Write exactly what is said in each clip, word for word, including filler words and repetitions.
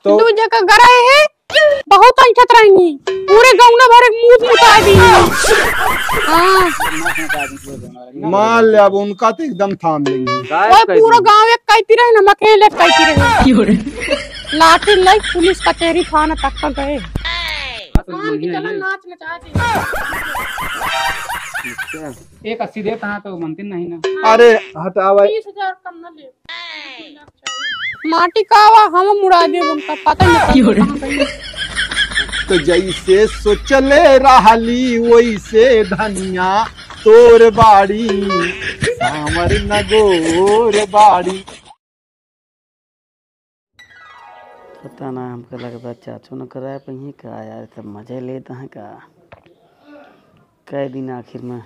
तो दू जगह गराए है, बहुत ऐंठत रहनी, पूरे गौना भर एक मूत मुता दी। हाँ। मान ले, अब उनका तो एकदम थाम लेंगे। ओए, पूरा गांव एक कहती रहे ना, हम अकेले कहती रहे। लाठी लई पुलिस कचहरी थाना तक का गए। हाँ, तो मान के चला, नाच नचा दे। एक अस्सी देता हाँ तो मनते नहीं ना। अरे हटावा। तीस हजार कम ना ले। माटी का आवा, हम मुड़ा देब उनका, पता ही नहीं कहाँ गई। तो जैसे सोचले रहली वैसे धनिया तोर बाड़ी, सांवर न गोर बाड़ी। पता ना, हमका लगता चाचो न कराए पइहें का यार, सब मजे लेत हैं का। कै दिन आखिर में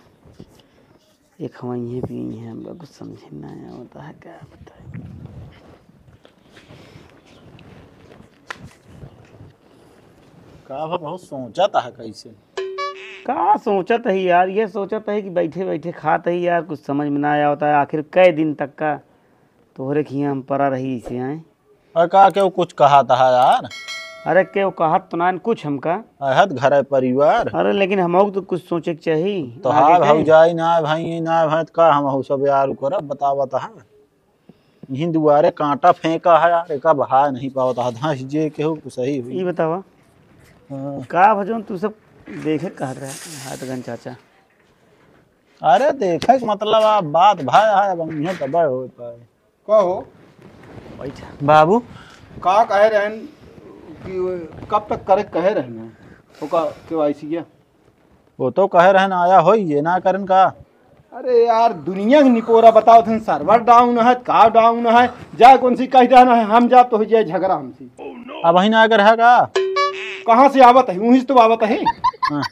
एक हवा इहे भी इहे, हमका कुछ समझे ना आवत है, का बताई। का बा, बहुत सोचत है कैसे? का सोचत है यार, ये सोचत है कि बैठे बैठे खात है यार, कुछ समझ में ना आवत है, आखिर कै दिन तक का तोहरे खिया हम परा रही इसे आए। अरे का केहू कुछ कहत है यार? अरे केहू कहत तो ना कुछ हमका। अहत घर है परिवार। अरे लेकिन हमहू तो कुछ सोचे के चाही तो आगे हाँ के। भौजाई ना भाई ना भाई तो का हम सब यार करब बतावत है। यहीं दुआरे कांटा फेंका है यार, एका बहा नहीं पावत है, धंस जे केहू सही हुई। ई बतावा। हाँ। का भजन तू सब देखे कहत रहे हाथगंज चाचा? अरे देखे के मतलब आप बात भाई है, अब हम तब हो पाए। का हो? बैठ। बाबू। का कहे रहन कि कब तक करे कहे रहन? ओका केवाईसी के? वो तो कहे रहन आया होई, ये ना करन का? अरे यार, दुनिया के निपोरा बताओ थन, server down है, का down है, जा कौन सी कह देना है, हम जा तो हो जाए झगड़ा हमसे। अब वही ना अगर है का? कहाँ से आवत है? वहीं से तो आवत है। हाँ।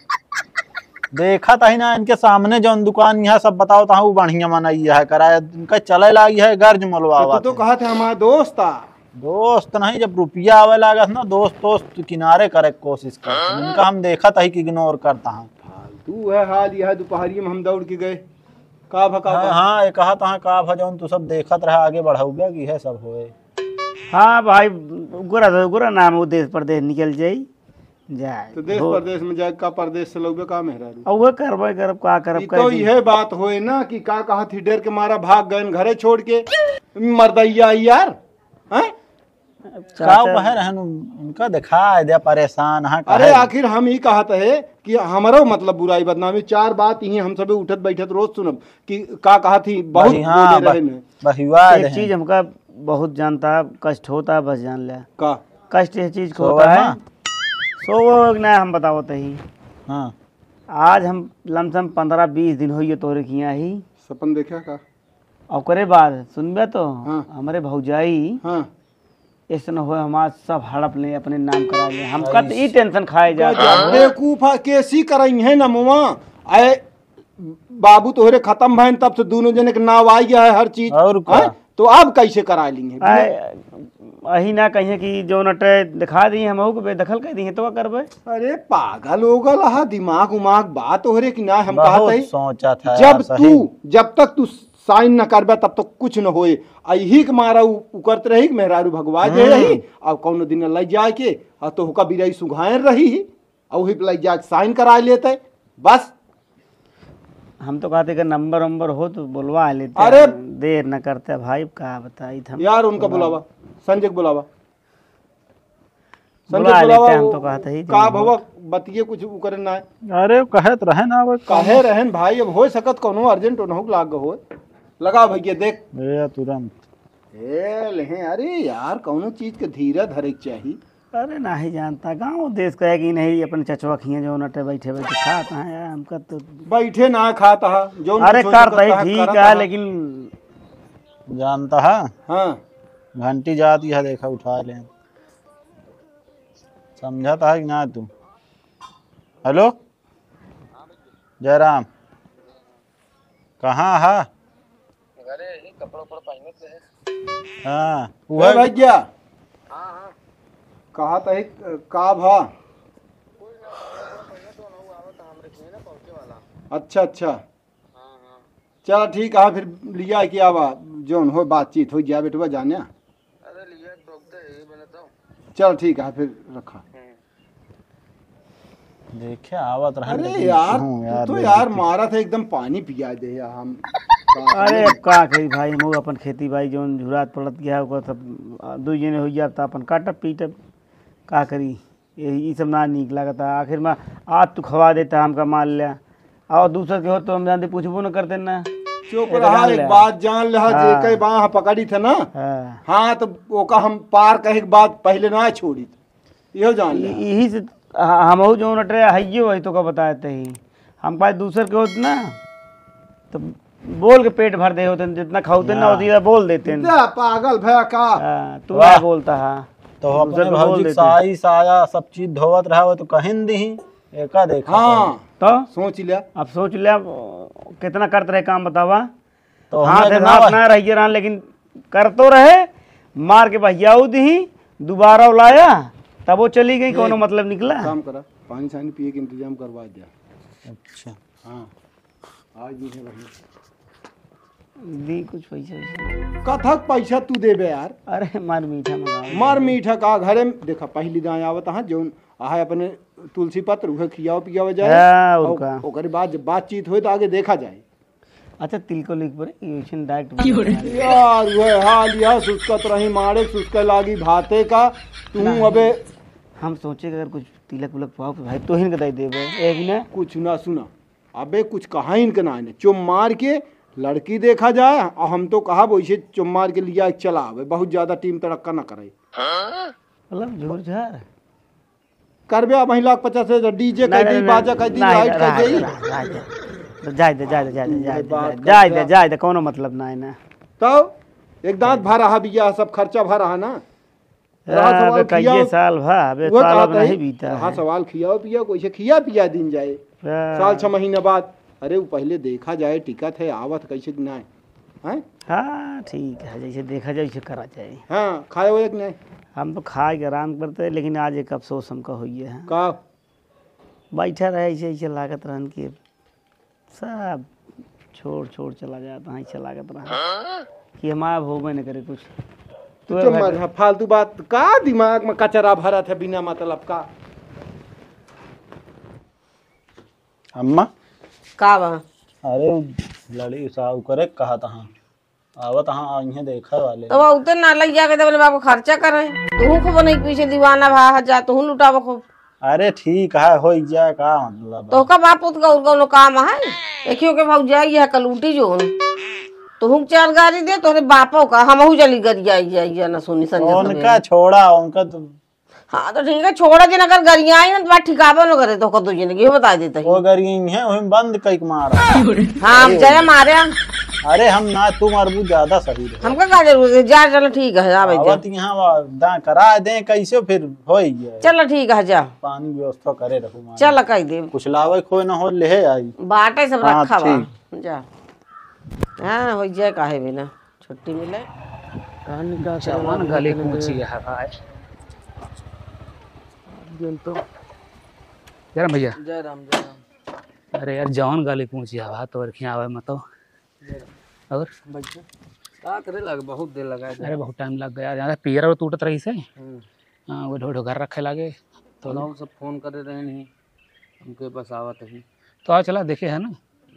देखत ही ना इनके सामने जौन दुकान यहाँ सब बतावत है, वो बढ़िया मनई है, कराया इनका चले लागी है, गर्ज मलवावत तो है। कहत है हमारा दोस्त आ। दोस्त नहीं, जब रुपया आवे लागत ना, दोस्त दोस्त किनारे करे के कोशिश करत हैं। इनका हम देखत ही कि ignore करत हैं। फालतू है हाल, यह दुपहरिया में हम दौड़ के गए। का भा, का हाँ, भा? हाँ, ये कहत हैं का भा, जौन तू सब देखत रहा, आगे बढ़ाऊ गया कि है सब होए। हाँ भाई, गुरा, गुरा नाम वो देश परदेश निकल जाई। जाए। तो देश हो। परदेश में जाए का, परदेश से लौबे का मेहरारू? अब वो करबे करब, का करब, ई कर तो दी। इहे बात होए ना कि का कहत ही, डर के मारा भाग गए घरे छोड़ के, मर्दैया यार, हैं? अब का चाचा कहे रहन उन-, उनका दिखा दे परेशान, हाँ, अरे कहे। आखिर हम ई कहत है कि हमरो मतलब बुराई बदनामी, चार बात ही हम सबे उठत बैठत रोज सुनब कि का कहत ही, बहुत बही-, हाँ, बोले बह-, रहे ने। बहिवा एक रहे। चीज हमका बहुत जानता, कष्ट होता, बस जान ले। का? कष्ट ये चीज को सोवत होता है। ना? सोवो ना, हम बतावत ही। हाँ। आज हम लमसम पन्द्रह बीस दिन होइए तोरे किया ही। सपन देखा का? ओकरे बाद सुनबे तो हाँ। हमरे भौजाई हाँ। ऐसन होए, हमार सब हड़प ले, अपने नाम करा ले। हमका तो ई tension खाए जात गजब है। बेवकूफ है, केसी करई है नमवा। आए बाबू तोहरे खत्म भइन, तब से दोनों जने के नाव आई गया है हर चीज। और का? हैं? तो अब कैसे करा ली है? आए, अही ना कहिए कि जो नटे दिखा दी हम, के बेदखल कर दी है, तो का करबे? अरे पागल हो गल हा, दिमाग उमाग बात तोहरे कि ना, हम बहुत कहत है, सोचत है जब सही। तू, जब तक तू sign न करबे तब तो कुछ न होए। आ यही के मारा उ-, उकरत रही कि मेहरारू भगवा जे हम्म। रही, और कौनो दिन लग जाए के, और तो हुका बिरई सुघायर रही ही, और वही पे लग जाके sign करा लेते, बस। हम तो कहते कि नंबर वंबर हो तो बुलवा लेते, अरे! देर न करते भाई, का बताई हम। यार उनका बुलावा। बुलावा, संजय के बुलावा। संजय बुला बुलावा, लेते हैं, हम वो तो कहते ही का जाएंगे। भवा बतिये कुछ उ करे ना है। अरे, कहत रहे ना, वो कहे रहन भाई, अब हो सकत कोनो urgent उन्हों लाग हो। लगा भैया, देख। ए, तुरंत। ए, लेहे, अरे यार, कौनो चीज के धीरे धरे के चाही। अरे, नाही जानता, गाँव देश कहे कि नहीं, अपन चचवा खिए जो नटे बैठे बैठे खात हैं यार, हमका तो बैठे ना खात हा, जो अरे, कुछ हो करता सकता ही है, ठीक करता है, है। लेकिन जानता है? हाँ। घंटी जाती है, देखा, उठा ले। समझत है कि ना तू? हेलो, जयराम, कहाँ है? घरे ही, कपड़ा उपड़ा पहनत है। हाँ, ए वह भैया। हाँ, हाँ। कहा तही, का भा? अच्छा, अच्छा। हाँ, हाँ। चला ठीक है, फिर लिया के आवा, जौन हो बातचीत हो गया बेटवा जाने। अरे लिया के तो अब तो यही बने तो। चल ठीक है, फिर रखा। देखे आवत रहन, अरे लेकिन यार, हूँ तू यार, तो देख यार के। मारा था एकदम पानी पिया दे यार हम। अरे अब का करी भाई, हम अपन खेती बाड़ी जौन झुरात पड़त गया, ओकर सब, आ, दुई जने हो जाब त अपन काटब पीटब, का करी? यही, ई सब ना नीक लागता। आखिर में आज तू खवा देता हमका, मान लिया, और दूसर के हो तो हम जानते पूछबो न करते ना। चुप रहा, एक बात जान लिहा, हाँ। जेके बाँह पकड़ी थे ना, हाँ। हाँ, तो ओका हम पार कहे के बात पहले ना छोड़ी, इहो जान लिहा। यही से ह-, हमहू जौन अटरे हइये वही तो का बताए थे ही। हम पाए दूसर के होत ना, तो बोल के पेट भर दे होते, जितना खाउते ना हाँ। होती है, बोल देते हैं। जा, पागल भया का? हाँ, तू वाह। ना बोलता है। तो दूसर अपने के बोल भौजी देते हैं। साई, साया, सब चीज धोवत रहा हो तो कहिन दीही, एका देखा हाँ। तो? सोच लिया। अब सोच लिया, कितना करत रहे काम बतावा? तो हाथ हमें है, ना हाथ बा। ना रहिए रहन, लेकिन कर तो रहे, मार के बहियाऊ दीही, दोबारा लाया, तब वो चली गई, ए, कौनो मतलब निकला? काम करा, पानी सानी पिए के इंतजाम करवा दिया। अच्छा। हाँ, आज नहीं है भाई। दी कुछ पैसा वैसा। कथक पैसा तू देबे यार। अरे, मार मीठा मंगाओ। मार मीठा का घरे में, देखा, पहली दाएं आवत, हाँ, जौन आहे अपने तुलसी पत्र, उहे खियाओ पियाओ जाए। हाँ, और और का? ओकरे बाद जब बातचीत होए, तो आगे देखा जाए। अच्छा, तिलको लिख पड़े, ये वैसे direct यार, वह हाल यह सुस्कत रही मारे, सुस्के लागी भाते का, तू नहीं। अबे हम सोचे कि अगर कुछ तिलक उलक पाओ, तो भाई, तोहिन के दे देबे, ए भी ना। कुछ ना सुना, अबे कुछ कहा इनके ना, इन्हें चुम मार के लड़की देखा जाए, और हम तो कहा वैसे चुम मार के लिया चला आवे, बहुत ज्यादा टीम तड़क्का ना करे। मतलब, झूर झार। करबे अब लाख पचास हजार, DJ नहीं, कर दी, नहीं, बाजा कर दी, नहीं, light कर रहा, दी। रहा, रहा, रहा। तो जाए दे, जाए दे, जाए दे, तू जाए ये दे, बात जाए दे, करता। जाए दे, कौनो मतलब ना है ना। तो एक दांत भरा है बिया, सब खर्चा भरा है ना। रहा हाँ, सवाल तो कइये खियाओ, साल भा, अबे वो साल कहत अब है, नहीं बीता रहा है। सवाल खियाओ पियाओ, कैसे खिया पिया दिन जाए। हाँ। साल छह महीना बाद, अरे वो पहले देखा जाए, टिकट है, आवत कैसे कि ना है। हैं? हाँ, ठीक है, जैसे देखा जाए, वैसे करा जाए। हाँ, खाए हुए कि नहीं? हम तो खाए के आराम करते हैं, लेकिन आज एक अफसोस हमका हुई है। का? बैठा रहे ऐसे, ऐसे लागत रहन कि सब छोड़, छोड़ चला जाता है, ऐसे लागत रहन कि हमारा होबे न करे कुछ। तो तो चुप बैठ मार, हाँ, फालतू बात, का दिमाग में कचरा भरत है बिना मतलब का? अम्मा। का बा? अरे, लड़ी सा ओकरे कहत हाँ। आवत हाँ, इहे देखे वाले। तब उते ना लग जाके तो बोले, "बाप को खर्चा करे।" तू खूब नहीं पीछे दीवाना भा, जा, तू लुटावा खूब। अरे, ठीक है, हो जाए, का मतलब है? तो का बाप उत का और कौनो काम है? देखियो के भौजाई है कलूटी जोन। तू चार गारी दे, तोरे बापो का, हमहू जली गरियाई जाई, जाई, ना सुनी संजय उनका सवेरे। छोड़ा, उनका तो हाँ, तो ठीक है, छोड़ा जिन, अगर गरियाई ना, तो बात ठिकाबे न करे, तो कदू जिंदगी हो बता देते हैं। वो गरियाई है, वही बंद कई के मारा। हाँ, हम जय मारे। अरे, हम ना, तू मारबू ज्यादा सही रहे। हमका का जरूरत है? जा, चलो, ठीक है, आवे जा। आवत यहाँ वा-, दा करा दे, कैसे फिर होई गया? चलो, ठीक है, जा। पानी व्यवस्था करे रखू, मार। चलो, कह दे। कुछ लावे खोए ना हो, ले आई। बाटे सब हाँ, रखा बा। ठीक। जा। हाँ, हो जाए, काहे भी ना। छुट्टी मिले। कहानी का जवन करवा गली देते कूची हैं। है भाई। दिन तो जय राम भैया। जय राम, जय राम। अरे यार, जवन गली कूची है भाई, तो अरखियाँ आवे मत हो। जय राम। और? बैठो। का करे लगे, बहुत देर लगा है। अरे, बहुत टाइम लग गया यार, पियर और टूटत रही से। हम्म। हाँ, वो ढो-, ढो घर रखे लागे। तो हम सब फोन करे रहे नहीं, हमके बस आवत ही। तो आओ, चला, देखे है ना।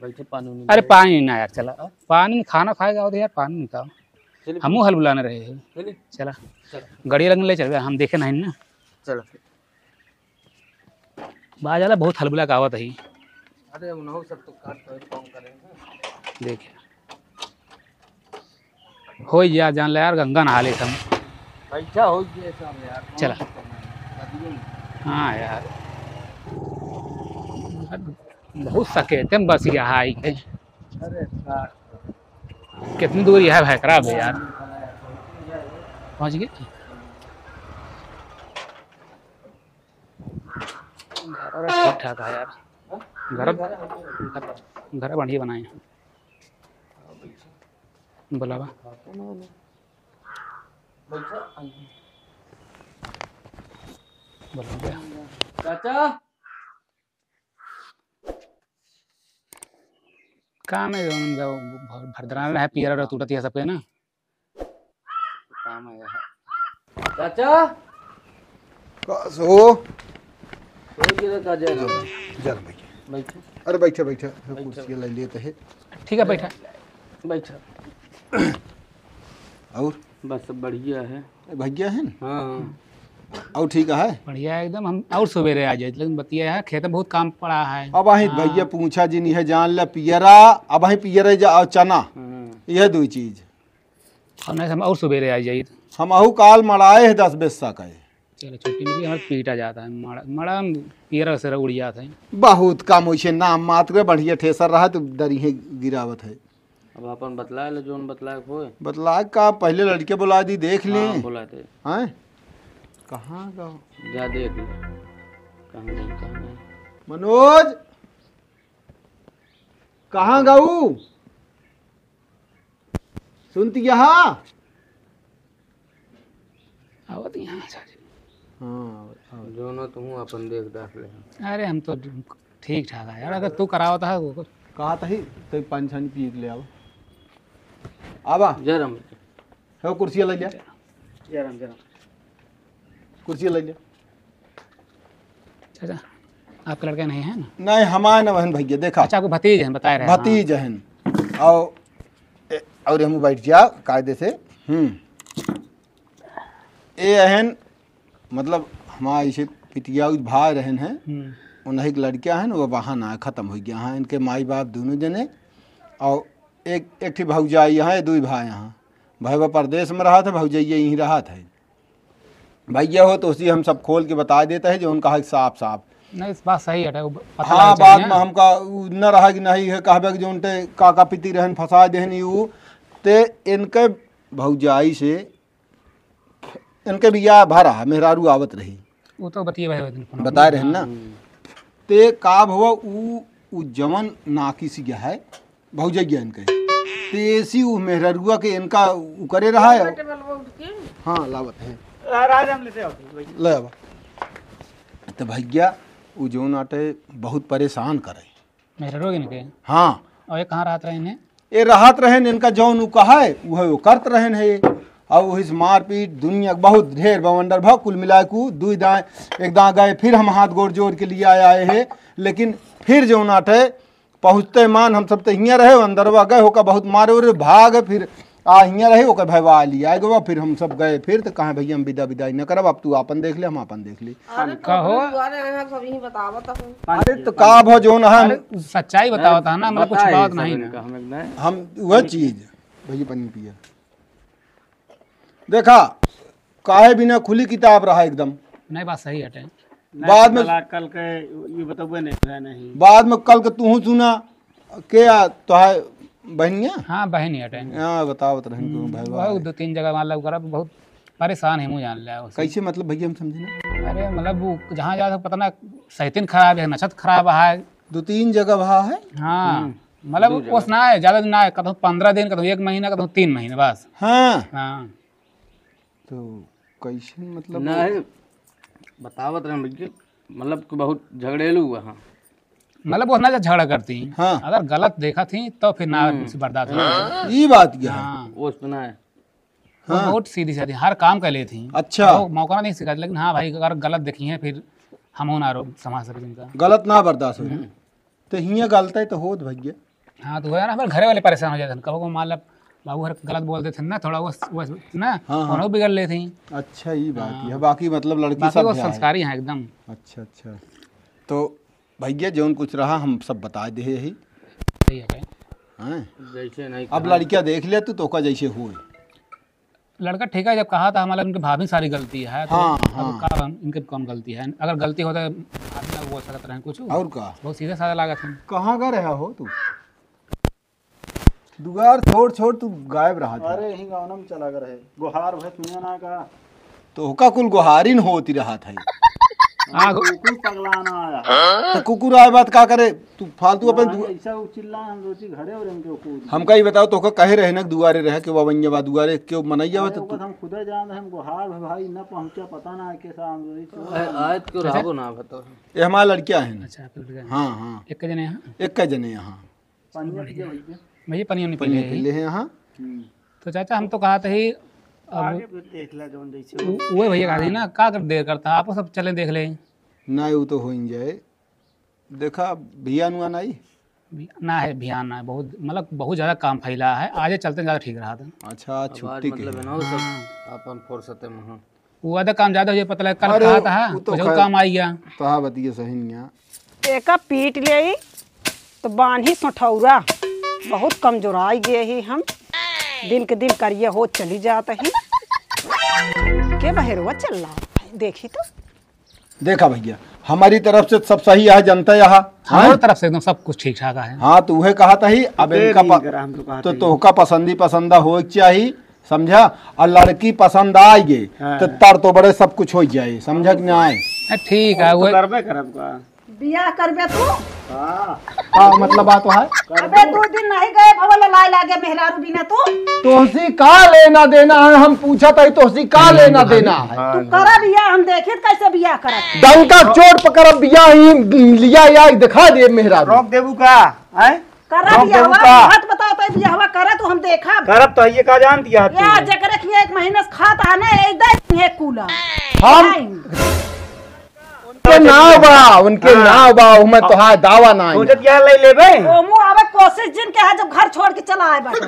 बैठे, पानी उनी अरे, ले। पानी ना यार, चला। हाँ? पानी, खाना खाएगा और यार, पानी नहीं खाओ। चलिए। हमहू हलबुलाने रहे हैं। चलिए। चला। चला। गाड़ी लग ले चल, हम देखे नहीं ना। चला। बाजाला बहुत हलबुला का आवत ही। अरे, उन्हों सब तो काट कर फोन करेंगे। देखे। हो जा, जान ले यार, गंगा नहा ले हम। पैसा हो गया सब यार, चला। कौन करना है? हाँ यार, बहुत सकेते में बस यहाँ आई है। अरे साहब। कितनी दूर यह है, खराब है यार। पहुँच गए। घर ठीक ठाक है यार। घर, घर, घर बढ़िया बनाए हैं। बुलावा। बुलावा। चाचा। काम है, जौन जब भर-, भरदरान है, पियर और टूटत है सबके ना। काम है यहाँ। चाचा। का सो? हो गया का जय राम। जय राम भैया। बैठो। अरे बैठा, बैठा। बैठा। कुर्सी ले लेते हैं। ठीक है, बैठा। बैठा। और? बस सब बढ़िया है। भैया है ना? हाँ, हाँ। और ठीक है? बढ़िया है एकदम। हम और सवेरे आ जाए, लेकिन बतिया है, खेत में बहुत काम पड़ा है। अब अहीं हाँ। भैया पूछा जिन, यह जान ले पियरा, अब अहीं पियरा जा, और चना, हाँ। यह दो चीज। और नहीं, हम और सवेरे आ जाई। हम अहू काल मड़ाए है दस बीस का है। चलो, छुट्टी मिली, हमारे पीटा जाता है। मड़ा, मड़ा में पियर से उड़ जाता है। बहुत कम वैसे नाम मात्र के बढ़िया ठेसर रहा तो दरी है गिरावत है। अब अपन बतलाए ले, जोन बतलाए के होए। बतलाए का, पहले लड़के बुला दी, देख ले। हाँ, बुला दे। हैं? कहाँ गवा? जा देख ले। कहाँ गई, कहाँ गई? मनोज, कहाँ गऊ? सुनती यहाँ? आवत यहाँ, अच्छा जी। हाँ, आवत, आवत। जो ना तुम अपन देख दाख ले। अरे, हम तो ठीक ठाक है यार, अगर तू करावत है वो। कहा तही, तो पाँच छानी पी के ले आओ। आवा। जय राम। हो, कुर्सी ले लिया। जय राम, जय राम। कुर्सी ले लिया। चाचा, आपका लड़का नहीं है ना? नहीं, हमारे ना बहन भैया, देखा। अच्छा, आपको भतीज हैं, बताए रहे, हाँ। भतीज हैं। और, ए, और हम बैठ जा कायदे से। हम्म। ए अहन, मतलब, हमारे इसे पितिया भाई रहन हैं, हम्म। उन्हीं के लड़कियाँ हैं, वो वहाँ ना खत्म हो गया। हाँ, इनके माई बाप दोनों जने, और एक, एक ठे भौजाई यहाँ, दुई भाई यहाँ। भैया परदेश में रहा था, भौजैया यहीं रहा था। भैया हो तो उसी हम सब खोल के बता देते हैं, जो उनका है साफ साफ। नहीं, इस बात सही है, वो पता हाँ, लगे बाद चाहिए में ना। हमका उ न रहा कि नहीं है, कहबे कि जो उनके काका पिती रहन, फंसा देहन, यू ते इनके भौजाई से इनके बियाह भा रहा, मेहरारू आवत रही। वो तो बतिए भाई, वो दिन फोन बताए रहन ना। हम्म। ते का भवा उ, उ जवन नाकी सी गया है, भौजैया इनके। ते ऐसी उ मेहरारुआ के इनका उ करे रहा है। बेटे बलवा उठ के। हाँ, लावत है। आ, राज हम लेते आओ, भाई। ले आवा। तो भैया, उ जौन आटे बहुत परेशान करे। मेहरारू इनके? हाँ। और ये कहाँ रहत रहे इन्हें? ये रहत रहेन, इनका जौन उ कहा है, उहे वो करत रहेन है। और वही से मारपीट, दुनिया के बहुत ढेर बवंडर भा, कुल मिला के दुई दाएं, एक दाएं गए, फिर हम हाथ गोड़ जोड़ के लिए आए, आए हैं। लेकिन फिर जौन आटे पहुँचते मान हम सब तो हियाँ रहे, अंदरवा गए, होका बहुत मारे उरे, भाग, फिर आ हियाँ रहे, ओकर भयवा आ लिया, आए गवा, फिर हम सब गए, फिर तो कहाँ भैया हम विदा विदाई न करब, अब तू आपन देख ले, हम आपन देख ले। अरे का हो? दुआरे आए हैं, सब यही बतावत हूँ। अरे तो का भो जौन है, अरे सच्चाई बतावत है ना, मतलब कुछ बताए बात सब नहीं इनका ना। हम एकदम। हम वह चीज, भैया पानी पिया। देखा, काहे बिना खुली किताब रहा एकदम। नहीं, बात सही हटे। नहीं, बाद में कल, कल के ये बतौबे नहीं है, नहीं। बाद में कल के तूहू सुना, के आ, तोहार बहनिया? हाँ, बहन ही हटे। हाँ, बतावत रहन तू, हम्म, भाई, भाई। बहुत दो तीन जगह, मतलब, ओकरा बहुत परेशान है, मुँह जान लिया उससे। कैसे, मतलब, भैया, हम समझे ना। अरे, मतलब, वो जहाँ जात है, पता ना, सैतिन खराब है, नक्षत्र खराब है। दो तीन जगह भा है? हाँ, हम्म, मतलब, दो जगह। ओस ना है, ज्यादा दिन ना है, कतहूँ पन्द्रह दिन, कतहूँ एक महीना, कतहूँ तीन महीना, बस। हाँ। हाँ। तो कैसे, मतलब? नहीं, बतावत रहन भैया, मतलब कि बहुत झगड़ेलू हुआ, हाँ। मतलब, वो ना जब झगड़ा करती, हाँ। अगर गलत देखा थी, तो फिर ना हम्म। उनसे बर्दाश्त होता। ई बात क्या है? हाँ। वो सुना है। वो हाँ। बहुत सीधी सादी, हर काम कर लेती। अच्छा। वो मौका नहीं सिखाती, लेकिन हाँ भाई, अगर गलत देखी है, फिर हम ना रो-, संभाल सके जिनका। गलत ना बर्दाश्त हो। हम्म। तो हियाँ गलत है तो होत भैया। हाँ, तो वो है ना, हमारे घरे वाले परेशान हो जाते हैं। कबो, कबो मान ला, बाबू हर गलत बोल देते हैं ना, थोड़ा वो, वो ना, हाँ, हाँ। उन्हें बिगड़ लेते हैं। अच्छा, ये बात हाँ। ये है। बाकी, मतलब, लड़की बाकी सब वो ध्यान है। संस्कारी हैं एकदम। अच्छा, अच्छा। तो भैया, जौन कुछ रहा, हम सब बता दे ही। सही है भाई। हैं? जैसे नहीं अब कहा। लड़कियाँ देख ले तू, तो का जैसे होए। लड़का ठीक है, जब कहा था हमारा, उनके भाभी सारी गलती है, तो हाँ, अब हाँ। का हम, इनके कौन गलती है? अगर गलती होता, भाभी ना बोल सकत रहे कुछ। और का? बहुत सीधा साधा लागत है। कहाँ का रहा हो तू? दुआर छोड़, छोड़ तू गायब रहा था। अरे, यही गाँव में चला गया रहे। गोहार भय सुनिया ना का? तो ओका कुल गोहारिन होती रहा था। आ गो- कुकुर पगलाना आया। तो कुकुर आए बात का करे? तू फालतू अपन वहाँ दु- ऐसा वो चिल्ला, हम सोची घरे और इनके कुकुर। हमका ये बताओ, तो ओका कहे रहे ना कि दुआरे रहे कि ववैया बा दुआरे, क्यों मनैया बा अरे, तो ओकर तू हम खुदे जान रहे, हम गोहार भय भाई न पहुँचा, पता ना है कैसा हम सोची। आए, आए तो अच्छा। रहबो ना बताओ। ये हमारा लड़कियाँ हैं। अच्छा, आपके लड़का है। हाँ, हाँ। एक का जने यहाँ? एक का जने यहाँ। पनिया पी ले भैया। भैया, पनिया नहीं पी पनिया ले। पी ले हैं यहाँ। हम्म। तो चाचा, हम तो कहा था ही, अब आगे फिर देख ले जौन जैसे हो। उ-, उहे भैया कहा थी ना, का कर देर करता, आपो सब चले देख ले। नहीं, वो तो हो ही जाए। देखा, भियान हुआ नहीं? भी-, ना है, भियान ना है, बहुत, मतलब, बहुत ज्यादा काम फैला है, आजे चलते ज्यादा ठीक रहा था। अच्छा, आज छुट्टी के मतलब है ना, वो सब हाँ। अपन फुर्सत में हो। वो आधा काम ज्यादा हो जाए, पता लगे कल अरे, कहा था, वो तो कुछ खैर, काम आई गया। तो हाँ, बतिया सही नहीं है। एका पीट लेई, तो बान्ही सठौरा, बहुत कमजोराई गए ही हम, दिन के दिन करिया हो चली जात ही। के बहेरवा चल रहा है, देखी तो। देखा भैया, हमारी तरफ से सब सही है, जनता यहाँ। हमारी हाँ? तरफ से एकदम सब कुछ ठीक ठाक है। हाँ, तो उहे कहा था ही, अब इनका प-, तो तोहका पसंदी पसंदा होए के चाही, समझा? और लड़की पसंद आइ गई, हाँ। तो तड़ तो बड़े सब कुछ हो जाए, समझा कि नहीं? हाँ, ठीक है, तो वो करबे करब का? बियाह करबे तू? हाँ। का मतलब बात है? अबे, दो दिन नहीं गए भवन लाए लागे मेहरारू बिना तू। तोहसी का लेना देना है, हम पूछा था, तोहसी का लेना देना है? तू करा बियाह, हम देखित कैसे बियाह करत। डंका चोट पकड़ बियाह ही लिया या दिखा दे मेहरारू। रोक देबू का? हैं? करा रोक देबू बियाहवा, का? बात बताओ तो बियाहवा करा तू, हम देखा। करब तो ये का जान दिया तू? या जेकरे खिया एक महीना से खात है ना, ए दे ये कूला। हम उनके नाव बा, उनके हाँ। नाव बा, उमे तोहार दावा ना है। सोचत क्या ले लेबे? ओमू आवे कोशिश जिन के है जब घर छोड़ के चला आए बाटे।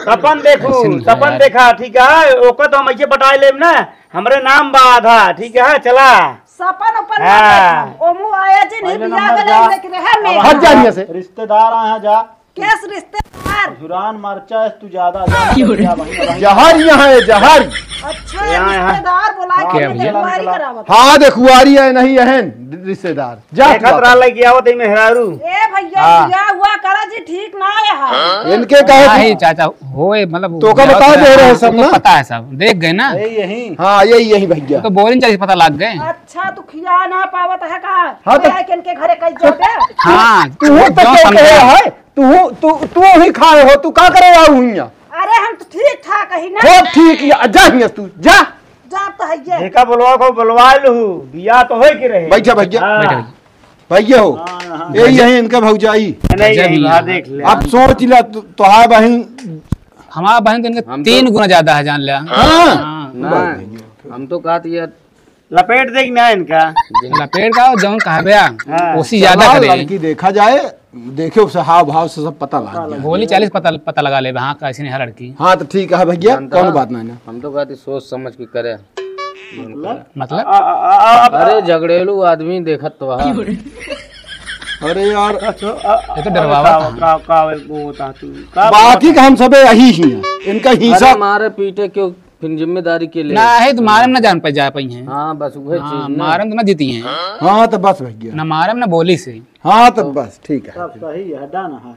सपन देखू, सपन देखा, ठीक है, ओकर तो हम ऐसे पटाए लेब ना, हमरे नाम बा आधा, ठीक है, चला। सपन उपन ना हाँ। देखब। ओमू आया जिन ही पहले बियाह नंबर के जा। लेके रहे में। हट जा हियां से। रिश्तेदार आया जा। केस रिश्तेदार। जुरान मरचा है तू ज्यादा, ज्यादा। जहर यहाँ है, जहर। अच्छा, यहाँ, यहाँ। रिश्तेदार बोला के यहाँ, भैया। देखुआरी करावत। हाँ, देखुआरी है, नहीं है रिश्तेदार। जा तू देखत रहा लगे आवत है मेहरारू। ए भैया, हाँ। बियाह हुआ करा जी, ठीक ना है। इनके कहे नहीं, चाचा, होए, मतलब, तोका बता दे रहे हैं सब ना। पता है सब, देख गए ना। यही, यही। हाँ, यही, यही भैया। तो बोलिन चालीस पता लग गए। अच्छा, तू खिया ना पावत है का? हाँ, तो अरे, किनके घरे कई जाबे? हाँ, तू तो जौन कहे समझा। है, तू, तू, तू ही खाए हो, तू का करे आऊ हियां? अरे, हम तो ठीक ठाक ही ना। हो ठीक, या, जा हियां तू, जा। जा तो है ये। जेका बोलवा को बोलवा लू, बियाह तो होए के रहे। बैठा भैया। हाँ। बैठा भैया। भैया हो, हाँ, हाँ। यही है इनका भौजाई। नहीं, गजब नहीं, ही हाँ, है। देख ले। अब सोच ले, तो, तोहार बहिन। हमारा बहिन तो इनका हम तीन तो गुना ज्यादा है, जान ले। हाँ। हाँ। ना, हम तो कहत यार, लपेट देख ना इनका। लपेट का जौन कहबे, हाँ। ओसी ज्यादा चला, करे। लड़की देखा जाए, देखे उसे हाव भाव से सब पता लगा जाए। बोली चालीस पता, पता लगा लेबे, हाँ, कैसी नहीं है लड़की। हाँ, तो ठीक है भैया, जानता कौन है? बात नहीं ना। हम तो कहते सोच समझ के करे। मतलब? मतलब? आ, आ, आ, आ, अरे, झगड़ेलू आदमी देखत तो है। अरे यार। अच्छा, आ, आ, ये तो डरवावा का, था। का, का, वो होता तू? का बात ही बात कि हम सबे यही ही हैं। इनका हिसाब अरे, मारे पीटे क्यों? फिर जिम्मेदारी के लिए। ना है तो मारे में ना जान पे जा पाई हैं। हाँ, बस वही हाँ, चीज ना। मारे में तो ना जीती हैं। हाँ, तो बस भैया। ना मारे में ना बोली से। हाँ, तो बस ठीक है। सब सही है, done है।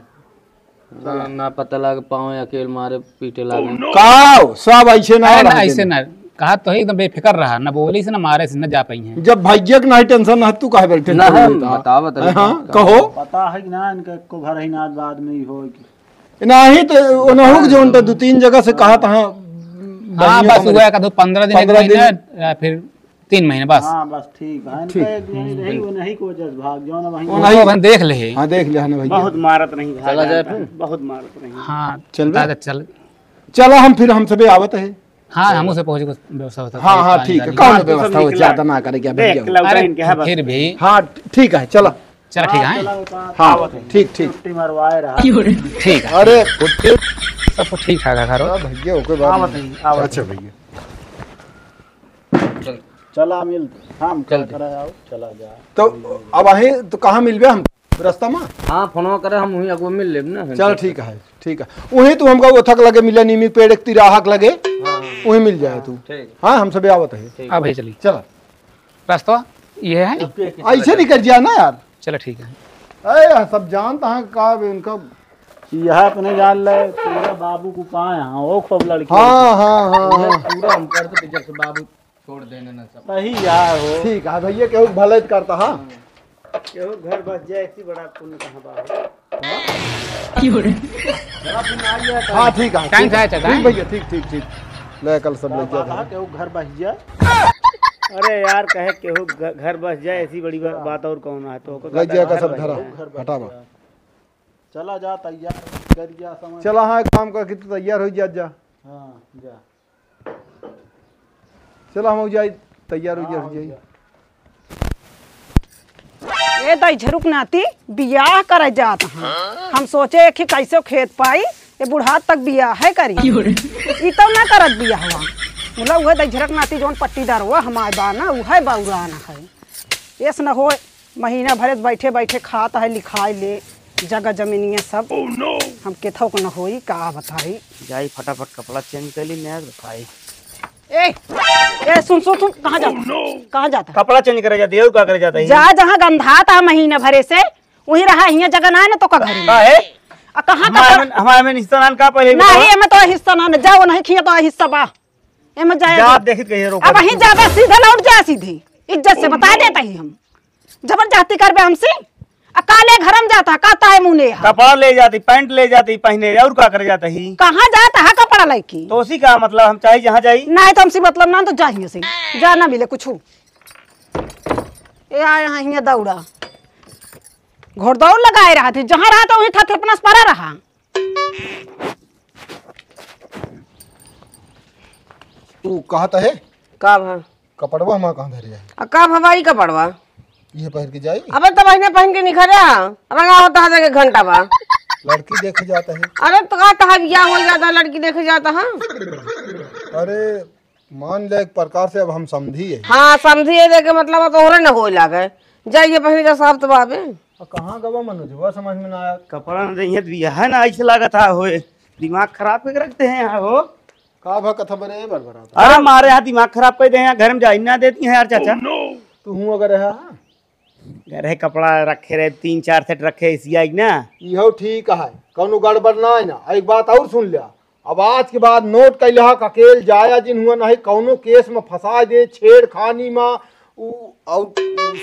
ना, ना पता लग पावे, अकेल मारे पीटे लागे। काव, सब ऐसे ना अरे ना, रहा ऐसे देना। ना। कहा तो है, एकदम बेफिक्र रहा, ना बोली से, ना मारे से, ना जा पाई हैं। जब भैया के नहीं tension है, तू काहे बड़ी tension ना, हम लेता? बतावत रहे हाँ, का। कहो। पता है कि ना, इनका एको घर ही ना बाद में ही हो कि नहीं, तो उनहु के जौन तो दू तीन जगह से कहा था, हाँ, हाँ, बहिनियों बस का हुआ का दो, पन्द्रह दिन, एक पन्द्रह दिन। महीना, या फिर तीन महीने, बस। हाँ, बस ठीक है। इनका ठीक। एक दिन रही, वो नहीं को जस भाग, जौन वहीं वो नहीं। अपन देख ले। हाँ, देख ले, हाँ ना भैया। बहुत मारत नहीं भाग चला जाए जाता फिर। है, बहुत मारत नहीं। हाँ, चल बे। दादा, चल। चला, हम फिर हम सबे आवत है। हाँ, हम उसे पहुँच के व्यवस्था होता हाँ, है, हाँ, पानी ठीक है, वानी। कौन हाँ, तो व्यवस्था सब हो, निकला। ज्यादा ना करे क्या देख, भैया? लौटा अरे, इनके है बस। फिर भी। हाँ, ठीक है, चला। चला, ठीक है। हाँ, चला, उतार। हाँ, आवत है। ठीक, ठीक। छुट्टी मरवाए रहा। ठीक है। अरे, गुट्ठी। सब कुछ ठीक ठाक है, करो। हाँ, भैया, ओके, बात आवत नहीं। है, आवत अच्छा, है। भैया। चल। चला, मिल। हम चल। चला जाओ, चला जा। तो अब वहीं, तो कहाँ मिलबे हम? रास्ता में? हाँ, फोनवा करे, हम वहीं अगुआ मिल लेब ना। चल, ठीक है, ठीक है। वहीं तू हमका ओथक लगे मिले, नीमी पेड़ एक तिराहा के लगे, हाँ, हाँ। वहीं मिल जाए तू। ठीक। हाँ, हम सबे आवत है। ठीक। हाँ भाई, चली। चला। रास्ता ये है। ऐसे नहीं कर जिया ना यार। चलो ठीक है। अरे यार, सब जानता है का बे इनका। यह अपने जान ले, पूरा बाबू को पाए हैं, वो खूब लड़की हाँ, लड़की। हाँ, हाँ, ये हाँ। पूरा हम कर दो, जब से बाबू छोड़ देने ना सब। सही यार हो। ठीक है भैया, केहू भले करता हाँ। केहू घर बस जाए, ऐसी बड़ा पुण्य कहाँ बा हो? हाँ, ठीक है, टाइम ठीक से है, आया, ठीक टाइम। भैया, ठीक, ठीक, ठीक। ले, कल सब हाँ, लेके बाबा, जाओ। केहू घर बस जाए। अरे यार, कहे केहू घ-, घर बस जाए, ऐसी बड़ी बा-, बात और कौन है? तो ओकर लग जाए का घर सब बस धरा, जाए। हटावा। चला जा, तैयार कर जा, समझ। चला, हाँ, एक काम कर कि तू तैयार हो जा, जा। हाँ, जा। चला हम जाई, तैयार हो जाई, जाई। ए दइझरुक नाती, बियाह करे जात हैं। हम सोचे कि कैसे खेत पाई, ये बुढ़ात तक बियाह है करी। ई तो ना करत बियाहवा। मुला उहे दइझरुक नाती जौन पट्टीदार हुआ हमार बा ना, उहे बौरान है। एस न होए, महीना भरे बैठे बैठे खात है, लिखाई ले जगह जमीनिया सब। हम केथौ को न होई, का बताई। जाई फटाफट कपड़ा change कर ली, नया दिखाई। ए, ए, सुन, सुन, सुन, कहाँ जाता? कहाँ जाता? कपड़ा change करे जाती है, और का करे जाता है? जा, जहाँ गंधात है महीना भरे से, वहीं रहा, हियाँ जगह ना है ना तो का घर में। का है? आ, कहाँ हमारे कपड़ा? में, हमारे में हिस्सा नान का पहले ही नहीं, बतावा? एमे तो हिस्सा ना, जाओ नहीं, खिया तो हिस्सा बा। एमे जाए जा, दे। देखित कहिए, रोको। अब वहीं जाबे, सीधे लौट जा, सीधे। इज्जत से बता देता ही हम। जबरदस्ती करबे हमसे? आ काले घर में जाता, का ताए मुँह ने है? कपड़ा ले जाती, pant ले जाती पहने, और का करे जाता ही? कहाँ जाता है कपड़ा लेके? तो उसी का मतलब, हम चाहे जहाँ जाई। नहीं तो हमसे मतलब ना, तो जाइए से। जा ना मिले कुछ। ए आए हैं हियाँ दौड़ा। घोड़दौड़ लगाए रहा थे, जहाँ रहा था वहीं था, अपना परा रहा। तू कहत है? का भा? कपड़वा हमार कहाँ धरे है? आ का भा ई कपड़वा? ये पहिर के जाई? अबे तब अहिने पहिन के निखरे हा। रंगा होता है देखे घंटा बा। लड़की देखे जाता है। अरे तो का तहा बियाह हो जाता, लड़की देखे जाता है। अरे मान ले एक प्रकार से अब हम समझी है। हाँ, समझी है देखे मतलब तोहरे न होए लागे। जाइए पहिन के साफ तो बाबे। आ, कहाँ गवा मनोज? हुआ समझ में ना आया। कपड़ा न रही है तो बियाह ना ऐसे लागत है होए। दिमाग खराब करके रखते हैं यहाँ हो। का भा कथा बरे बरबरात? अरे मारे यहाँ दिमाग खराब कर दे, यहाँ घर में जाई ना देती हैं यार चाचा। तू हूँ अगर है, हाँ? घर है कपड़ा रखे रहे, तीन चार set रखे, इसी आई ना। इहो ठीक है, कौनो गड़बड़ ना है ना। एक बात और सुन लिया, अब आज के बाद note कर लिहा, अकेल जाया जिन हुआ नहीं, कौनो case में फंसा दे, छेड़खानी में, उ, और उ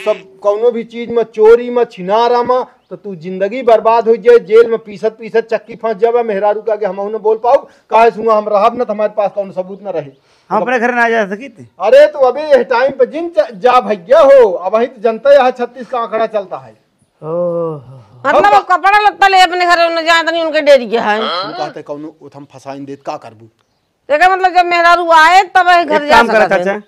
सब कौनो भी चीज में, चोरी में, छिनारा में, तो तू जिंदगी बर्बाद हो जाए, जेल में पीसत पीसत चक्की फंस जाबे, मेहरारू का आगे हमहू न बोल पाऊ, काहे से हुआ हम रहब न, तो हमारे पास कौनो सबूत न रहे। हम अपने घर ना जा सकित। अरे तो अबे यह time पे जिन जा, जा भैया हो, अब वहीं तो जनता यहाँ छत्तीस का आंकड़ा चलता है। ओहो। मतलब हम अब कपड़ा लत्ता ले अपने घर न जाए तनी उनके डेरी के है। तू कहते कौनो उथम फसाइन देत का करबू? एकर मतलब जब मेहरारू आए तब वही घर एक जा काम करा सकत है। चाचा,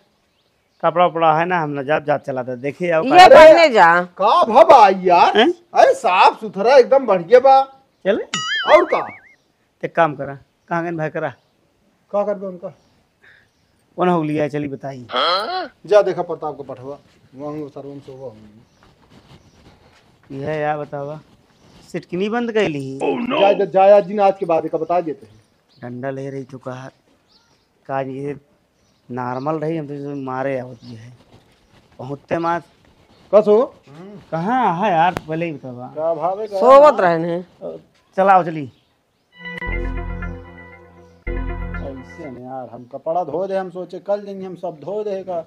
कपड़ा उपड़ा है ना, हम ना जाब, जाब चला दे, देखिए आओ ये का। पहने जा। का भा बा यार? हैं? अरे साफ सुथरा एकदम बढ़िया बा। चले? और का? एक काम करा, कहाँ गन भाई करा? का करबे उनका? कौन हो लिया है, चली बताई। जा देखा प्रताप को पठवा, वहाँ सर्वम सोवा होंगे। यह यार बतावा, सिटकिनी बंद कर ली। जा, जा, जाया जिन आज के बाद का बता देते हैं। डंडा ले रही तो कहा, का ये normal रही, हम तो मारे आवत ये है। पहुँचते मार। कसो? कहाँ है यार, पहले ही बतावा। का भावे का? सोवत रहन है। चलाओ चली। ऐसे नहीं यार, हम कपड़ा धो दे, हम सोचे कल जाएंगे, हम सब धो दे का।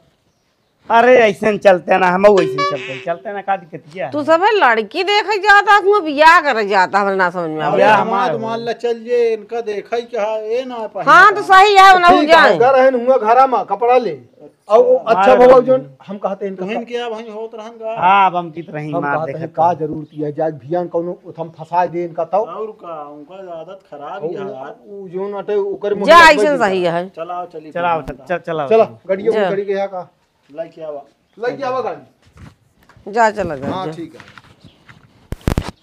अरे ऐसे न चलते ना, हम ऐसे न चलते, चलते ना, का दिक्कत क्या है? तू सब है लड़की देखे जाता, तू बियाह करे जाता, हमरा ना समझ में अरे आवत। हमार हमार मान ला चल जे, इनका देखा ही क्या है, ए ना पहले हाँ, तो का। सही है, ना हो ठीक है, जाए। घर है, हुआ घरा मा कपड़ा ले। और वो अच्छा हमार भवा घर जोन में। हम कहते हैं इनका तुहिन का के अब हम होत रहन का। हाँ, अब हम जीत रही हम मार कहते देखे हैं तो। का जरूरत है, जाए भियान कौनो उथम फंसा दे इनका तो। और का, उनका आदत खराब और ही है वो, यार। वो जोन अटे ओकर जा, मुंह ऐसे लग सही गया। है। चलाओ, चली चलाओ, फिर चल, चल, चलाओ, चला, चलो। गड़ियों में जा। गड़ी गया का? लेके आवा। लेके आवा गाड़ी। जा, चला जा, हाँ, जा। ठीक है।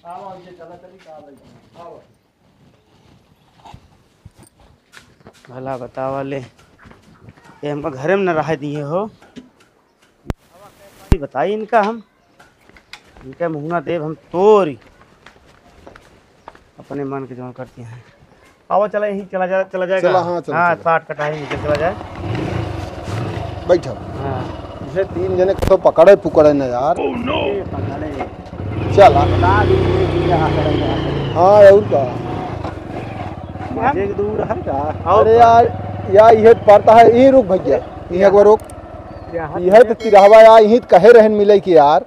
आवा, ये चला, चली, का लेके आवा। भला बतावा ले, ये हमका घरे में न रहे दिए हो। बताई इनका हम, इनका मुँह ना देब हम तोरी। अपने मन के जौन करती हैं। आवा चला, यहीं चला जा, चला जाएगा। चला, हाँ, चला, हाँ, चला। पाट कटाई निकल चला जाए। बैठा। हाँ। ये तीन जने को तो पकड़े पुकड़े ना यार। ये पकड़े। चला। बता दी, ये क्या करेंगे आप? हाँ, और का? मजे के दूर है का? और अरे का? यार, यार, ये पड़ता है, यहीं रुक भैया, यहीं एक बार रुक। यहाँ यह तो तिरहवा यार, यहीं तो कहे रहन मिले कि यार।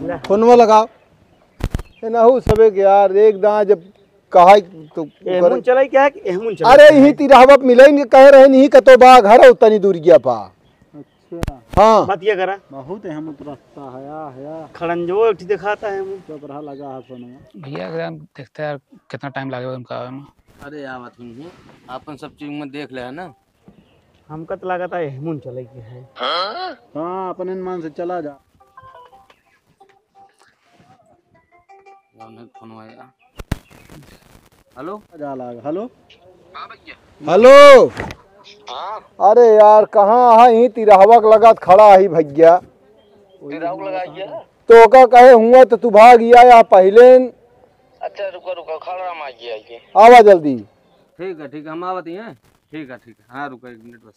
ले। फोनवा लगाओ। ए, ना हो सबे के यार, एक दां जब कहा तो एहमुन कर चलाई क्या है कि एहमुन चलाई अरे, क्या यहीं है? तिरहवा पे मिले नहीं, कहे रहे नहीं, कतो बा घर हो तनी दूर गया पा। अच्छा। हाँ। बात ये करा। बहुत एहमुन तो रास्ता है, आ, है, आ। खड़ंजो एक ठे दिखाता है एहमुन। चुप रहा, लगा है फोनवा। भैया, अगर हम देखते हैं यार, कितना time लगेगा उनका आवे में। अरे, आवत हुई है, आपन सब चीज में देख ले है ना। हमका तो लागत है एहमुन चले के है। हाँ, अपने मन से चला जा। फोन आया। हेलो। जा लाग, हेलो। हेलो। हाँ। अरे यार, कहाँ है? यहीं तिरहवा के लगत खड़ा ही भैया। तिरहवा लगा गया? तो का कहे हुआ तो तू भाग गया या पहले न? अच्छा, रुका, रुका, खड़ा हम आइए, आइए। आवा जल्दी। ठीक है, ठीक है, हम आवत ही हैं। ठीक है, ठीक है, हाँ, रुका एक मिनट बस।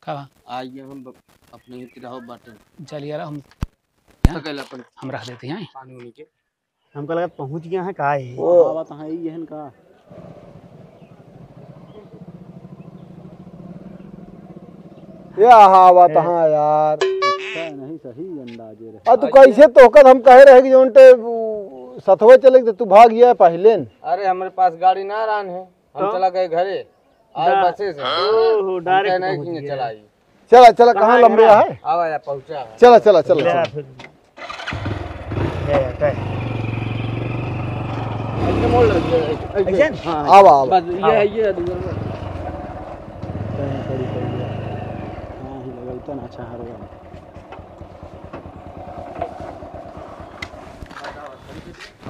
का बा? आइए, हम ब-, अपने ही तिरहवा बाटे। चलिए, हम, सकेला अपन हम रख देते हैं। पानी उनी के। हमका लगा पहुँच गया है, का है? ओ। आवत हैं, ये हन का? या आवत हैं यार। अच्छा, नहीं, सही अंदाजे रहे। आ, तू कैसे तोहका हम कहे रहे कि जौन ते, उ, सथवे चले के, तू भाग गया पहले न। अरे, हमरे पास गाड़ी ना रहन है, हम तो? चला गए घरे। आज बसे से। ओहो, हम direct कहे नहीं पहुँच कि गया। चलाई। चला, चला, कहाँ कहाँ लंबे है? है? आवा या पहुँचा है। चला, चला, चला, ले चला। आ फिर। ले आ, तय। ऐसे मोड़ ले, ऐसे, ऐसे। ऐसे? हाँ, हाँ। आवा, आवा। बस ये आवा। है, ये है, दूसरा। कहीं पड़ी, पड़ी है। हाँ, ही लगल तो ना, अच्छा, हर बार।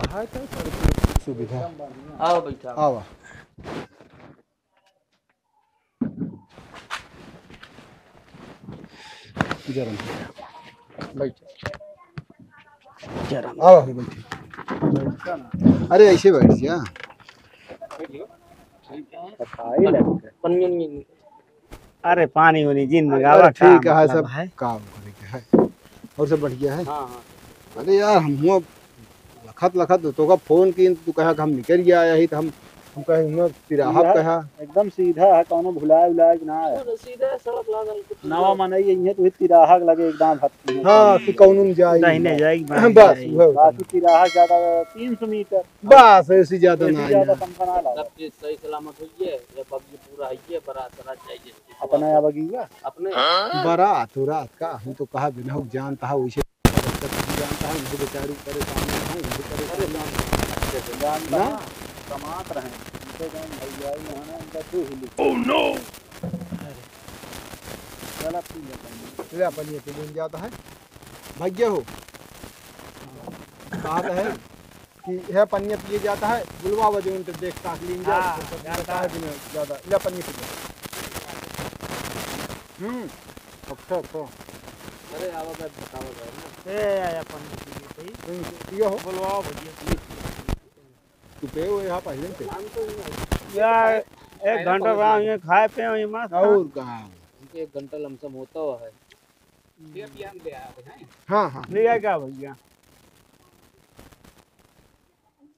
हाँ, तो सुविधा। आओ, बैठा। आवा। जरा। बैठ। जरा। आओ, अभी बैठे। अरे, ऐसे बैठ जा। पनिया नहीं। अरे, पानी उनी जिन मंगावा, अरे, ठीक काम है, मतलब सब है। काम करे के है। और सब बढ़िया है? हाँ, हाँ। अरे यार, हम हुआ लखत, लखत तो का फोन की, तू कहा कि हम निकल गया है, तो हम, हम कहे, "हुआ तिराहा यह कहा?" एकदम सीधा है, कौनो भुलाए उलाए के ना है। पूरा सीधा सड़क लागल, कुछ नवा नहीं। मनई यही है, तो ये तिराहा के लगे एकदम भटकी है। हाँ, कि कौनो में जाई। दाहिने जाई, बाएं बस, जाई। वह होता बाकी है। तिराहा ज्यादा तीन सौ मीटर। बस, ऐसी ज्यादा ऐसी ना ज्यादा है। कम बना ला। सब चीज सही सलामत हुई है, ये पब्लिक पूरा है, ये बड़ा सारा चाहिए। अपना या बगिया? अपने। बारात, उरात का, हम तो कहा बिना हो जानता है, वैसे जानता है, उनके बेचारू परेशान हैं, उनके परेशान हैं। जानता ना? ना, कमात रहे, उनके गाँव भैया ही यहाँ ना, उनका तू ही लिख। Oh no! चला, पी ले पानी। ले पानी, पी ले जाता है। भैया हो। कहा तो है। कि है पनिया पिए जाता है, बुलवा बजे उनके देख ताक लीन जा, हाँ, तो पनिया जानता है। बिना ज्यादा, ले पनिया पी ले। हम्म, अच्छा, अच्छा। अरे, आवा बात बतावा जाए ना। ए, आया पनिया पी ले, सही। हम्म, पियो हो। बुलवा बजे। तू पे हो यहाँ पहले से। हम तो नहीं आए। यार, एक घंटा रहा, ये खाए पे, ये मस्त और था। कहाँ? हमके एक घंटा लमसम होता हुआ है। ये भी हम ले आ रहे हैं। हाँ, हाँ। ले आ क्या भैया?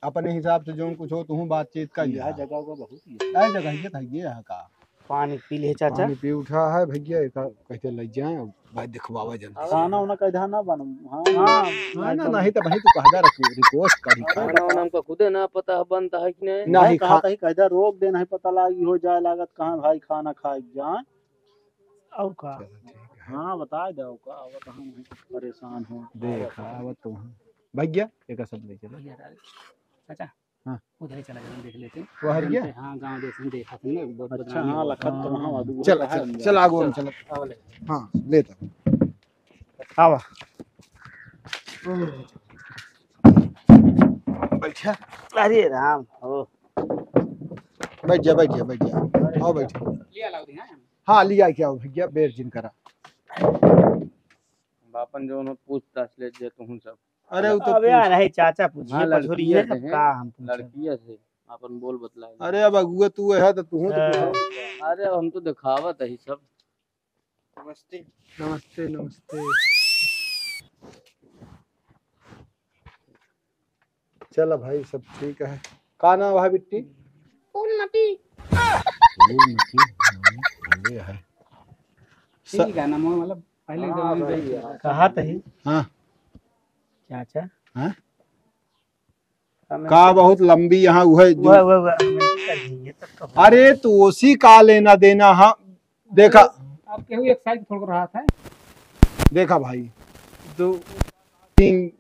अपने हिसाब से जौन कुछ हो, तुहूँ बातचीत कर लिहा। जगह का बहुत ही है। अरे जगह ये था, ये है का? पानी पी ले चाचा। पानी पी उठा है भैया, एक कैसे ले जाए, भाई दिखवावा जल्दी से। खाना उना का इधर ना बनम। हाँ। हाँ, ना, नहीं तो भाई तू कहदा रखी, request करी खा। खाना उना हमका खुदे ना पता है बनता है कि नहीं। नहीं, नहीं, कहा खा- था कि कहदा रोक दे, नहीं पता लागी हो जाए लागत कहाँ भाई खाना खाए जाए। और का? चलो, ठीक है। हाँ, बता दो का, अब कहाँ नहीं परेशान हो। देख, अब तुम भैया, एक सब ले चलो। भैया डाल। चाचा, हाँ। उधर ही चला जाना, देख लेते हैं। वो हट गया? हाँ, गाँव जैसे हम देखा था ना, बहुत अच्छा, बदनामी हाँ, हुआ। लखत तो वहाँ वादू चल, है चल, अंदर। चल, आगो हम चल। चल। हाँ, ले तो। आवा। बैठा। अरे राम, ओ। बैठ जा, बैठ जा, बैठ जा। आओ, बैठ। लिया लाओ दी, हाँ? हाँ, लिया क्या हो भैया, बेर जिन करा। बापन जौन हो पूछताछ ले जे तुहूँ सब। अरे, वो तो अब यार, पूछ। है चाचा पूछिए, हाँ, पछोरिए लड़किया सब से है, का हम पूछे? लड़किया से आपन बोल बतलाए। अरे, अब अगुआ तू है तो तुहूँ तो हाँ। पूछो। अरे, अब हम तो दिखावत है सब। नमस्ते। नमस्ते, नमस्ते। चला भाई, सब ठीक है। का नाम है बिट्टी? उन्नति। उन्नति, हाँ, भले है। स- ठीक है ना, मतलब, पहले हाँ, जमाने में भाई, ठीक था। कहा तही? हाँ। चाचा? हाँ? का बहुत लंबी यहाँ वो है जो वह, वह, वह, हम नहीं कर देंगे, तब तो अरे, तो उसी का लेना देना, हाँ। देखा। आप केहू एक side छोड़ रहा था। देखा भाई, तो तीन,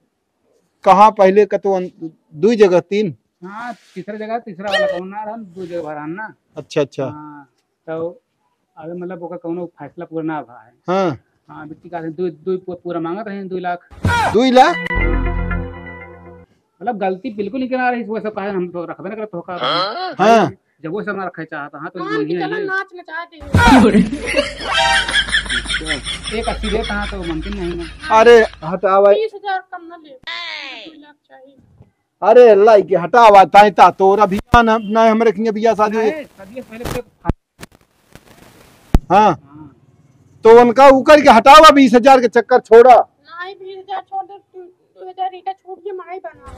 कहाँ पहले का तो अन-, दुई जगह तीन। हाँ, तीसरा जगह, तीसरा वाला कौन ना रहन, दो जगह भरान ना। अच्छा, अच्छा। हाँ, तो अबे मतलब ओकर कौनो फैसला पूरा ना भा है। हाँ। हाँ, बिट्टी का दू, दू पू-, पूरा मांगत रहे दुई लाख। दुई लाख? मतलब गलती बिल्कुल नहीं करा रही, वो सब कहा हम तो रखबे ना करत होका। हाँ। जब वो सब ना रखे चाहता, हाँ, तो मान के नहीं है चला ये। नाच नचा दे। एक अस्सी देता, हाँ, तो मुमकिन नहीं ना। अरे, हटावा। तीस हजार कम ना ले, दो लाख चाहिए। अरे, अल्लाह के हटावा, ताई ता तोरा भी ना, ना हमरे खिया बियाह शादी। नहीं, शादी से पहले पूरे हाँ। हाँ। तो उनका ऊपर के हटावा, बीस हजार के चक्कर छोड़ा। नहीं, बीस हजार छोड़ दे, तू दो हजार ईंटा छूट के माई बना।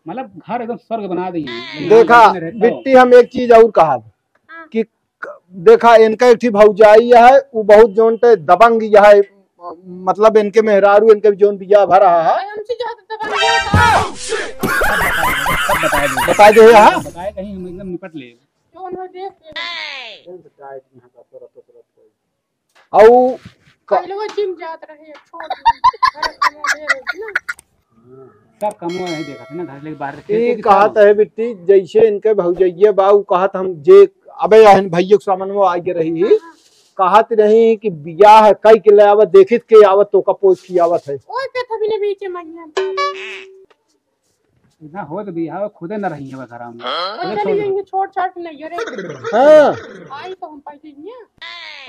मतलब घर एकदम स्वर्ग बना दी। देखा, बिट्टी, हम एक चीज और कहा हाँ। कि क-, देखा, इनका एक ठी भौजाई है, वो बहुत जोन ते दबंग है, मतलब इनके मेहरारू, इनके जोन बियाह भरा है। अरे, हमसे ज्यादा दबंग है। सब बताए दे, सब बताए दे। बताए दे, हाँ? बताए कहीं हम एकदम निपट ले। जोन हो देख के। टाइट यहाँ का तुरंत, तुरंत कोई। औ क- पहले वो जिम जात रहे, अब छोड़ दिए। घर कमा दे रहे थे ना। सब कमवा नहीं देखत है ना, घर लेके बाहर रखे ई थे कि कहत सब। है बिट्टी, जैसे इनके भौजैया बा, उ कहत हम जे, अबे अहन भैया के सामने वो आगे रही, हाँ, हाँ। कहत रही कि बियाह कई के ले आवत, देखित के आवत, तो का पोछ की आवत है। ओए के थबी ने बीच में ना हो तो बियाह खुदे न रही है घर में। हाँ। खुदे चली छोड़ जाएंगे, छोड़ छाड़ के नहीं रे। हाँ। आई तो हम पाई थी।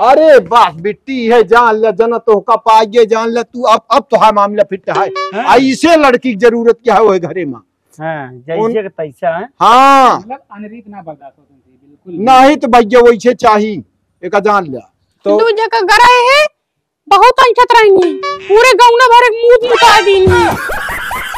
अरे बस बिट्टी, है जान ले, जना तोहका पाइए, जान ले तू, अब, अब तोहार मामला फिट है। हाँ। ऐसे लड़की की जरूरत क्या है वही घरे में? हाँ, जैसे उन- के तैसा है। हाँ। मतलब अनरीत ना बर्दाश्त होती थी, बिल्कुल भी। नहीं तो भैया वैसे चाही, एक जान ले। तो दू जगह गरई है, बहुत ऐंठत रहनी, पूरे गौना भर एक मूत मुता दीनी।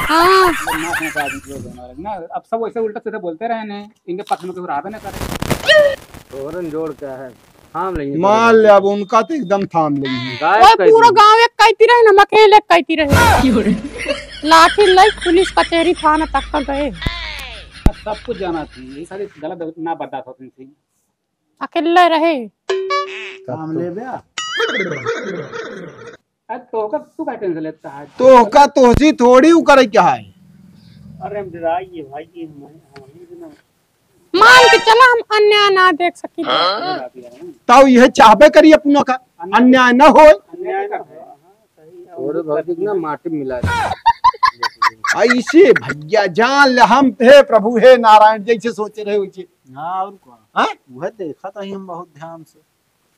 हाँ। मतलब नाक मुता दी जो गौना वाले ना, अब सब वैसे उल्टा सीधा बोलते रहे ने, इनके पक्ष में कोई रहबे ना करे। तोरन जोड़ क्या है? थाम लेंगे मान तोरन। ले, अब उनका तो एकदम थाम लेंगे। गायब ओए, कर पूरा दी। गाँव एक कहती रहे ना, हम अकेले एक कहती रहे। लाठी लाई पुलिस कचहरी थाना तक का गए। सब कुछ जाना थी, ये सारी गलत ना बर्दाश्त होती थी। अकेले रहे। काम ले बे। अरे तोहका तू का टेंशन लेता है? तोहका तोहसी थोड़ी उ करे क्या है? अरे हम डराइए भाई, ये हम, हम ही ना। मान के चला, हम अन्याय ना देख सकी। हाँ? तब यह चाहबे करी अपनों का अन्याय ना होए। अन्याय ना हो। हाँ, सही है। थोड़े बहुत ना माटी मिला दे। ऐसे भैया जान ले हम, हे प्रभु, हे नारायण, जैसे सोचे रहे वैसे। हाँ, और कौन? हाँ? वह देखा था ही हम बहुत ध्यान से।